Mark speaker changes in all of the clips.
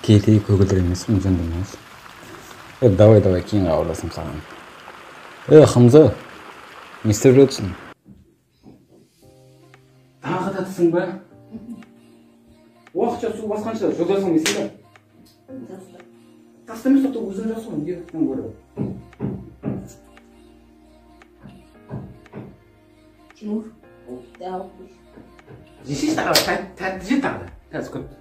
Speaker 1: Кейде көгілдір емеспін, жөнді емес. Давай, давай, кейін хабарласам саған. Хамза, не істеп жатырсың? Тағы да татысың ба? Уақытша су басқанша жолдасың дейсің ба? Таста емес, тоқта өзің жақсы ғой, неге көріп?
Speaker 2: Тимур, алып қойшы.
Speaker 1: Жесейші тағы, тәтті же тағы да. Тәтті көп.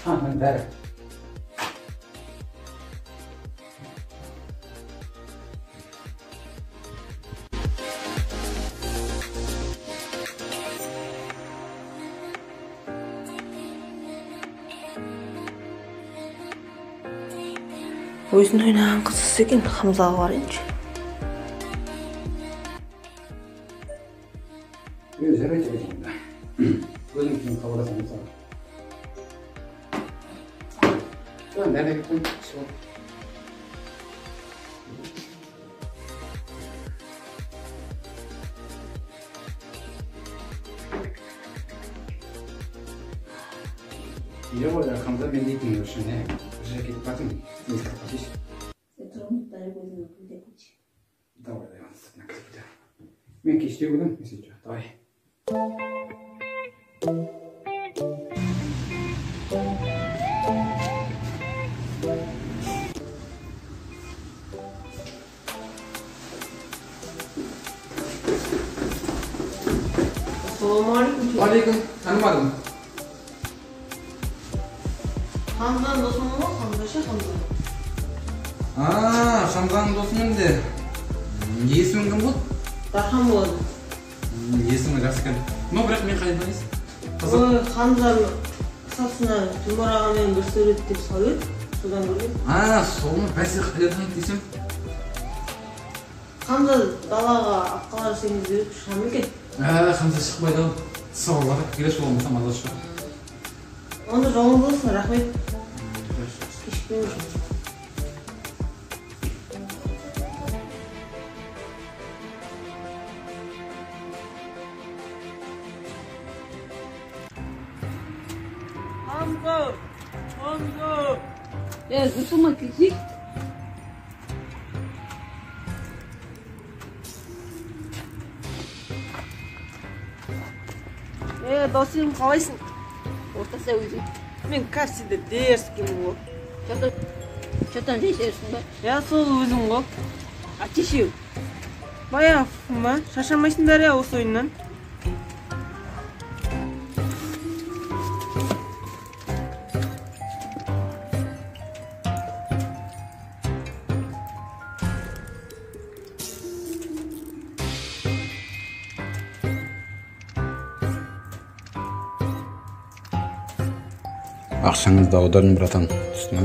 Speaker 1: Ha, міне бәрі.
Speaker 2: Өзін ойнаған қызысы екен, Хамзаға барайыншы.
Speaker 1: Жарайды, онда. Өзің кейін хабарласамын саған. Nerede gittin? Не болды, Хамза, мен дейтін үшін, не? Бір жерге кетіп бардым, ескі қойшы. Давай, давай, мен кеште көрдім, давай.
Speaker 2: Ассалаумағалейкум.
Speaker 1: Алейкум, танымадым.
Speaker 2: Хамзаның досымын ғой, Хамза ше, Хамза.
Speaker 1: А, Хамзаның досымын де. Есімің кім болды?
Speaker 2: Дархан болады.
Speaker 1: Есімі жақсы екен. Но бірақ мен қайдан танисың?
Speaker 2: Ой, Хамзаның қысасына Тимур ағамен бір сурет деп салып еді, содан көрдім.
Speaker 1: А, сол ма? Бәсе қайдан таниды десем?
Speaker 2: Хамза далаға атқалар сеңгізіп шыға ма екен?
Speaker 1: Хамза шықпайды ау. Сауалға келесі жолы болмаса мазасы жоқ.
Speaker 2: Онда жолың болсын, рахмет. Кешікпеймін. Хамза! Хамза! Ұсылма кетейік. Досым, қалайсың?
Speaker 3: Ортаса өзің.
Speaker 2: Мен кафеде дерзкиймін ғой.
Speaker 3: Чотан жейсің ба?
Speaker 2: Я сол өзің ғой.
Speaker 3: А кешеу?
Speaker 2: Баяғы ма? Шаршамайсыңдар я осы ойыннан?
Speaker 1: Ақшаңызды аудардым, братан. Түсті ме?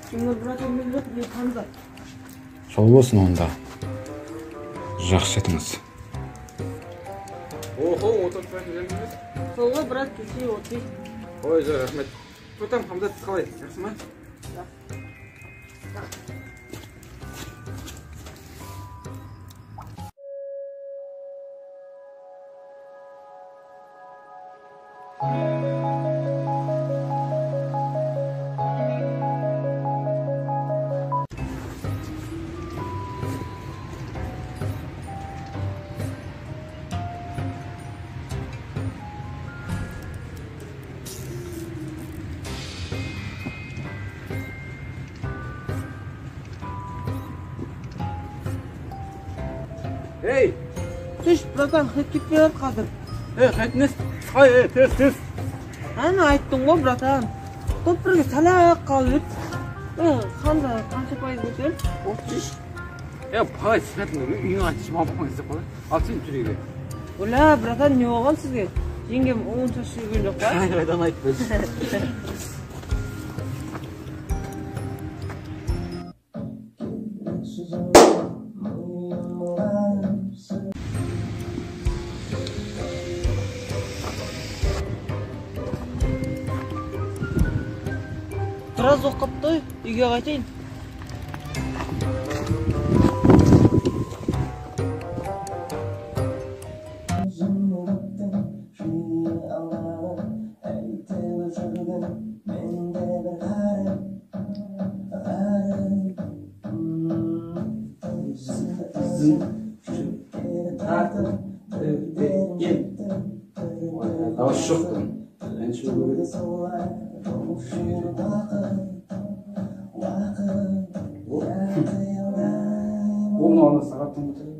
Speaker 2: Тимур, братан, мен жоқ, мен Хамза.
Speaker 1: Сол болсын онда. Жақсы етіңіз. Охо, отырып емес.
Speaker 2: Сол ғой, брат, кеше отыр.
Speaker 1: Ой, жо, рахмет. Что там, Хамза, сіз қалай? Жақсы ма? Ей!
Speaker 2: Түш, братан, хет кетпей жатыр қазір.
Speaker 1: Ей, хет несі? Ай, ей, тез, тез.
Speaker 2: Әне айттың ғой, братан. Топ бірге сәл-ақ қалып еді. Қанша, қанша пайыз көтерілді?
Speaker 3: 33.
Speaker 1: Е, қалай сіздің үйіңе айтшы, мамам іздеп қалды. Ал сен жүрегі.
Speaker 2: Оля, братан, не болған сізге? Жеңгем оң шаш жүрген жоқ па?
Speaker 1: Қай қайдан айтты?
Speaker 2: Біраз оқыпты, үйге қайтайын.
Speaker 1: Дауыс жоқ бүгін. Әнші болу керек. Ол мынау ана сағаттан көтереді.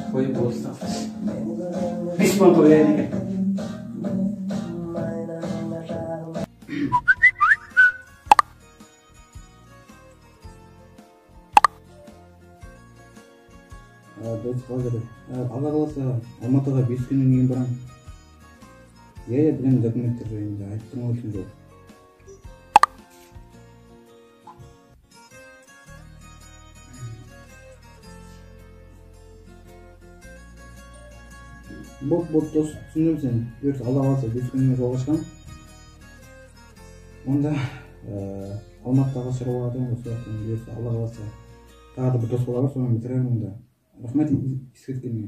Speaker 1: Қой болса. 5 мың қояйын екен.
Speaker 4: Дос, қалай? Алла қаласа, Алматыға 5 күннен кейін барамын. Иә, білемін, документтер жайында айттым ғой өткен жолы. Болды, болды, дос, түсіндім сені. Бұйырса, Алла қаласа, 5 күннен жолға шығамын. Онда Алматыдағы шаруаға осы жақтан, бұйырса, Алла қаласа, тағы да бір дос бала бар, сонымен бітіремін онда. Рахмет ескерткеніңе.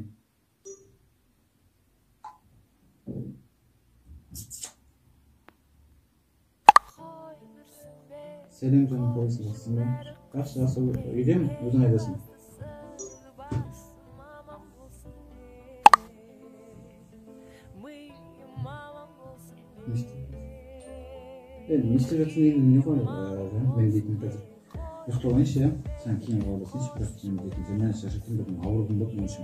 Speaker 4: Сәлем, жаным, қалайсың, жақсысың ба? Жақсы, жақсы, үйдемін, өзің қайдасың? Не істеп, не істеп жатсың деген не ғой, мен дейтін қазір ұйықтап алайыншы, иә, сен кейін хабарласайыншы. Просто мен дейтін жаман шаршап кеттім, бүгін ауыр күн болды мен үшін.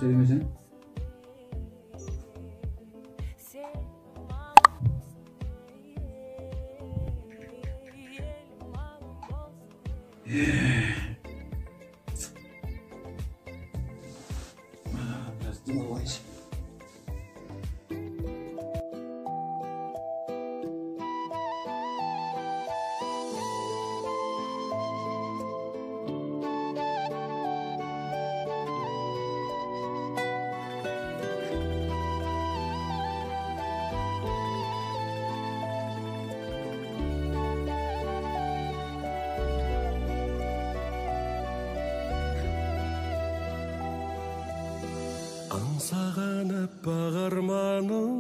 Speaker 4: Жарай ма, сен? Біраз демалып алайыншы.
Speaker 5: Аңсаған аппақ арманым,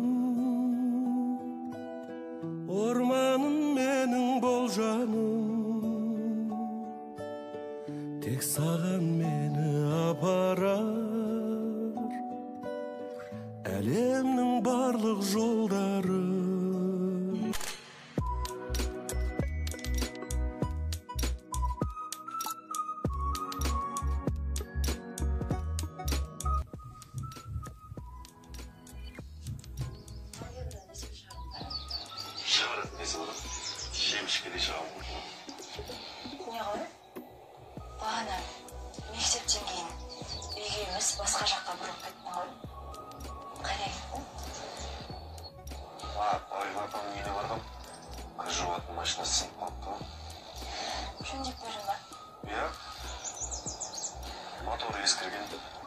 Speaker 5: орманым менің, бол жаным, тек саған мені апарар әлемнің барлық жолдары.
Speaker 6: Шығаратын несі бар? Жемішкедей шығамын ғой.
Speaker 7: Не ғой? Бағана мектептен кейін үйге емес, басқа жаққа бұрылып кеттің ғой. Қайда кеттің?
Speaker 6: А, Бағила апамның үйіне барғам. Кір жуатын машинасы сынып қалыпты ғой.
Speaker 7: Жөндеп берді ма?
Speaker 6: Иә. Моторы ескірген,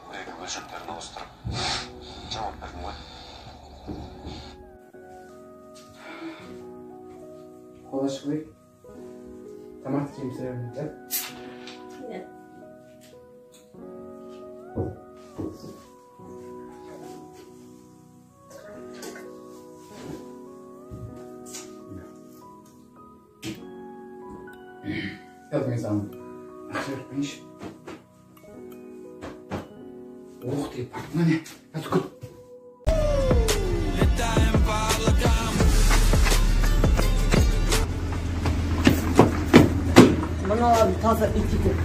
Speaker 6: бір екі бөлшектерін ауыстырып жамап бердім ғой.
Speaker 4: Кола ішіп алайық, тамақ жейміз, пісіремін, иә.
Speaker 3: Иә.
Speaker 4: Қазір мен саған ақша беріп қояйыншы. Ох ты, портмоне. Қазір күт.
Speaker 2: Мыналарды таза ит екен.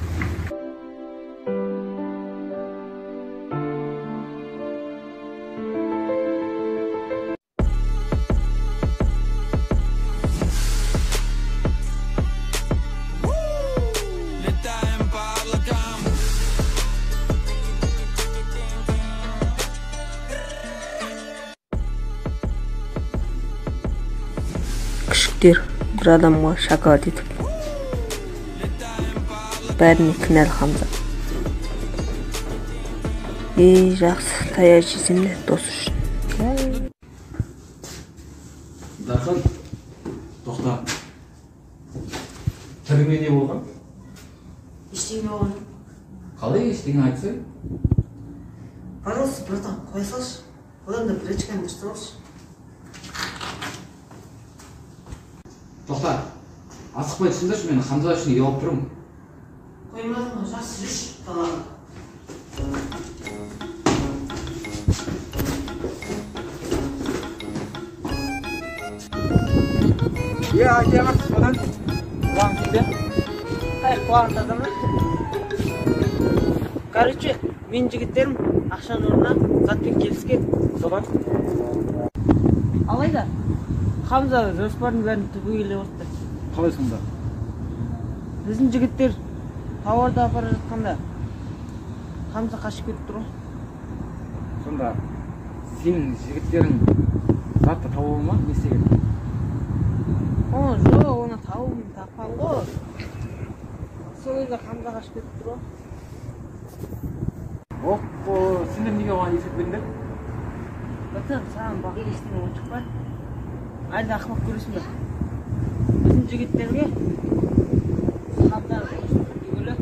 Speaker 2: Күшіктер бір адамға шоколад етіп, бәріне кінәлі Хамза. Ей, жақсы, таяқ жесем де дос үшін.
Speaker 4: Дархан, тоқта. Түріңе не болған?
Speaker 2: Ештеңе болған жоқ.
Speaker 4: Қалай ештеңе айтсай?
Speaker 2: Пожалуйста, братан, қоя салшы. Одан да бір очканы дұрыстап алшы.
Speaker 4: Тоқта, асықпай түсіндірші, мен Хамза үшін ұялып тұрмын.
Speaker 2: Қоймадың ғой, жақсы жүрші далаға.
Speaker 4: Е, айта одан. Құлағың сенде?
Speaker 2: Қай, құлағың таза ма? Короче, мен жігіттерім ақшаның орнына затпен келіскен.
Speaker 4: Содан?
Speaker 2: Алайда Хамза жоспардың бәрін түбегейлі озды.
Speaker 4: Қалай сонда?
Speaker 2: Біздің жігіттер тауарды апара жатқанда Хамза қашып кетіп тұр ғой.
Speaker 4: Сонда сенің жігіттерің затты тауып ма, не істеген?
Speaker 2: О, жоқ, оны тауып тапқан ғой. Сол кезде Хамза қашып кетіп тұр ғой.
Speaker 4: Оппо, сендер неге оған ескертпедіңдер?
Speaker 2: Братан, саған бақыт ештеңе ойыншық па? Әлде ақымақ көресің бе? Біздің жігіттерге Хамзаның түгілі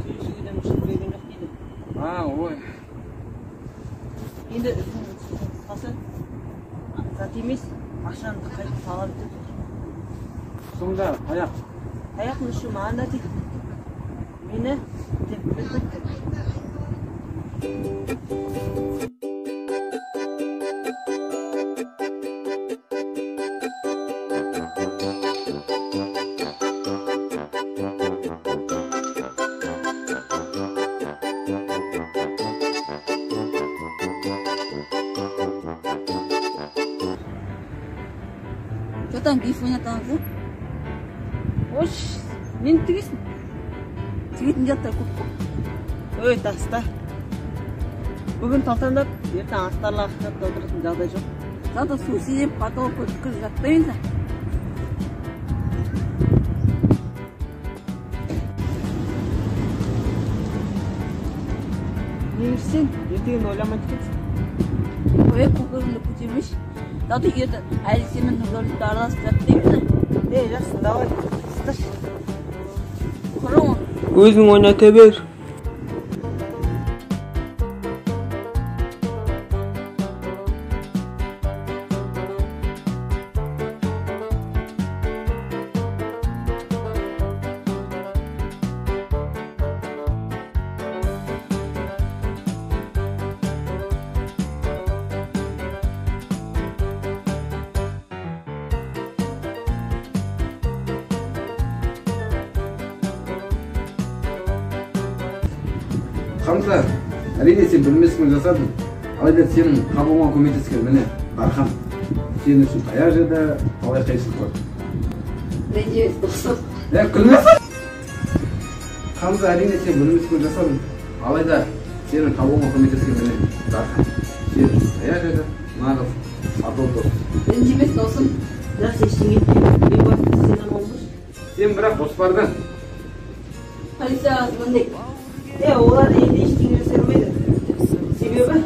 Speaker 2: сөйлесуге де мұрсат берген жоқ дейді.
Speaker 4: А, ой.
Speaker 2: Енді қысқасы зат емес, ақшаны қайтып талап етеді.
Speaker 4: Сонда таяқ.
Speaker 2: Таяқтың ұшы маған да тиді. Мені тепкілеп кетті.
Speaker 3: Что там, биф ойнатамыз ба?
Speaker 2: Ош, нені тігесің?
Speaker 3: Тігетін заттар көп қой.
Speaker 2: Ой, таста. Бүгін талтаңдап, ертең астарлы ақиқатта отыратын жағдай жоқ.
Speaker 3: Зато су жеп, потолок өткізіп жатпаймыз.
Speaker 2: Негізі сен ертеңін ойламайды екенсің.
Speaker 3: Ой, көкірімді көтермеші. Зато ертең әлі сенімен Нұрдәулетті араласып жатпаймыз.
Speaker 2: Ей, жақсы, давай, ұсташы.
Speaker 3: Құры оны.
Speaker 2: Өзің ойната бер.
Speaker 4: Хамза, әрине сен білместігін жасадың. Алайда сенің табуыңа көмектескен міне Дархан. Сен үшін таяқ жеді, талай қайшылық көрді.
Speaker 3: Ренжімес досым.
Speaker 4: Е, күлме. Хамза, әрине сен білместігін жасадың. Алайда сенің табуыңа көмектескен міне Дархан. Сен үшін таяқ жеді, нағыз адал дос.
Speaker 3: Ренжімес досым.
Speaker 2: Жақсы, ештеңе етпейді. Ең бастысы сен аман болшы.
Speaker 4: Сен бірақ жоспардың.
Speaker 3: Полицияға звондайық.
Speaker 2: Е, олар енді ештеңе жасай алмайды. Себебі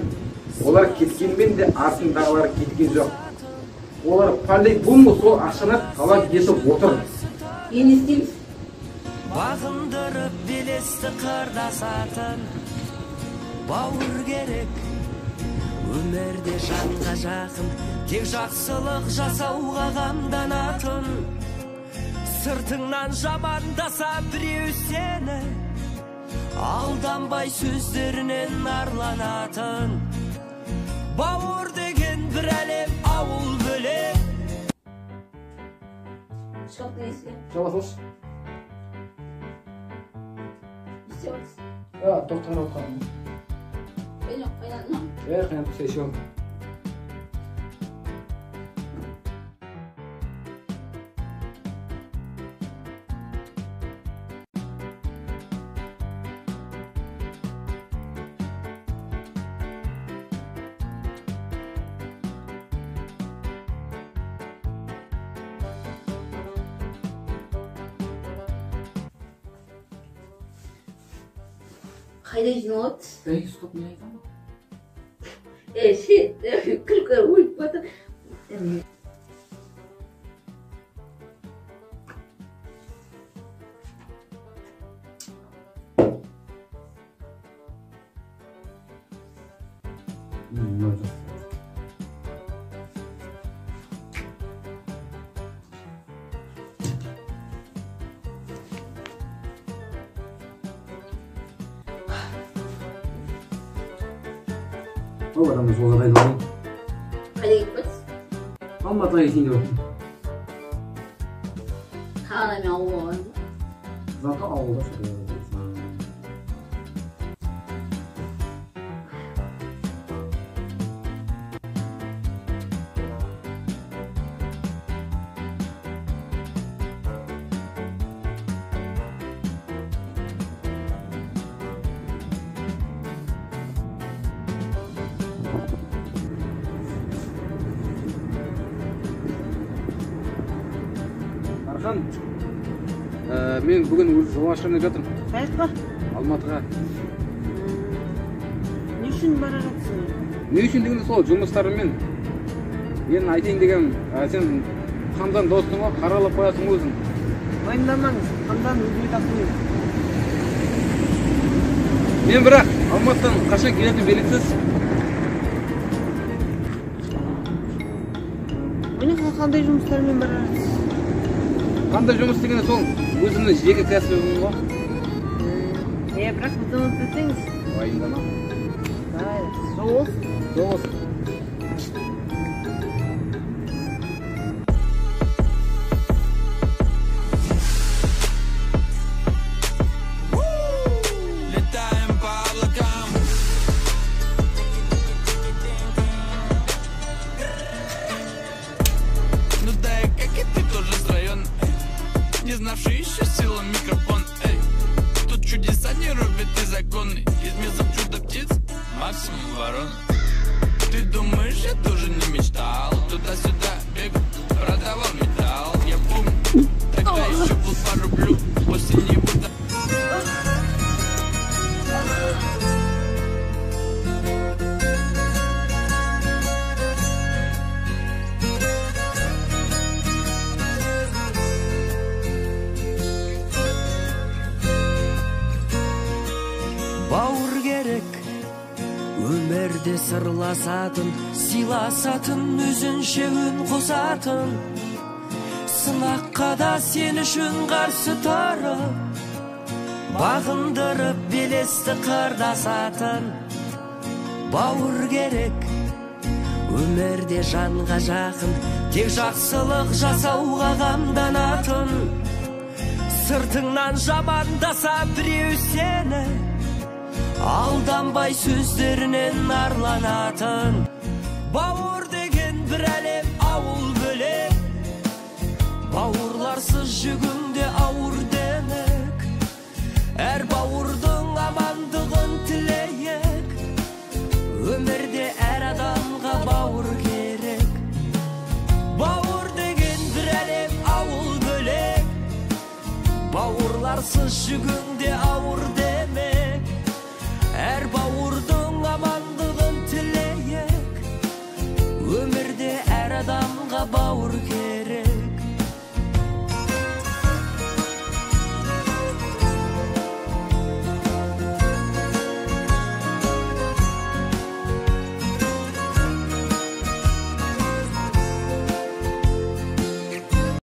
Speaker 4: олар кеткенмен де артындағылар кеткен жоқ. Олар по-любому сол ақшаны талап етіп отыр.
Speaker 3: Енді не істейміз?
Speaker 5: Бағындырып белесті қырдасатын бауыр керек. Өмірде жанға жақын, тек жақсылық жасауға қамданатын. Сыртыңнан жамандаса біреу сені, алданбай сөздерінен арланатын. Бауыр деген бір әлем, ауыл бөлек.
Speaker 3: Шкафтың есігі.
Speaker 4: Жаба салшы.
Speaker 3: Не істеп жатырсың?
Speaker 4: Тоқтар отқаным.
Speaker 3: Қайнады ма?
Speaker 4: Қайнап тұрса ішіп ал.
Speaker 3: Қайда жиналады?
Speaker 4: Ей, стоп, мен айтамын.
Speaker 3: Ше, күлкі өліп бата.
Speaker 4: Ол адамды жолға дайындалайын.
Speaker 3: Қайда кетіп жатсыз?
Speaker 4: Алматыға кетейін деп жатырмын.
Speaker 3: Тағы да мен ауылға барамын.
Speaker 4: Зато ауылда шаруа. Архан, мен бүгін жолға шығайын деп жатырмын.
Speaker 2: Қай жаққа?
Speaker 4: Алматыға.
Speaker 2: Не үшін бара жатсың?
Speaker 4: Не үшін дегенде сол жұмыстарыммен. Мен айтайын дегенім, сен Хамзаның досың ғой, қаралап қоясың өзің.
Speaker 2: Уайымдамаңыз, Хамзаны өзіме тапсырмаймын.
Speaker 4: Мен бірақ Алматыдан қашан келетінім белгісіз.
Speaker 2: Міне қандай жұмыстармен бара жатсыз?
Speaker 4: Қандай жұмыс дегенде сол өзімнің жеке кәсібім ғой.
Speaker 2: Бірақ бізді ұмытып кетсеңіз.
Speaker 4: Уайымдама.
Speaker 2: Жол болсын.
Speaker 4: Жол болсын.
Speaker 8: Летаем по облакам. Ну да, я как и ты тоже с района, не знавший еще силу микрофон, эй. Тут чудеса не рубят и законы. Из мезов чудо птиц, максимум ворон. Ты думаешь, я тоже не мечтал? Туда-сюда бегал, продавал металл. Я помню, тогда еще был по рублю. После него.
Speaker 5: Бауыр керек, өмірде сырласатын, сыйласатын, өзінше үн қосатын. Сынаққа да сен үшін қарсы тұрып, бағындырып белесті қырдасатын. Бауыр керек, өмірде жанға жақын, тек жақсылық жасауға қамданатын. Сыртыңнан жамандаса біреу сені, алданбай сөздерінен арланатын. Бауыр деген бір әлем, ауыл бөлек. Бауырларсыз жүгіңде ауыр демек. Әр бауырдың амандығын тілейік. Өмірде әр адамға бауыр керек. Бауыр деген бір әлем, ауыл бөлек. Бауырларсыз жүгіңде ауыр демек. Әр бауыр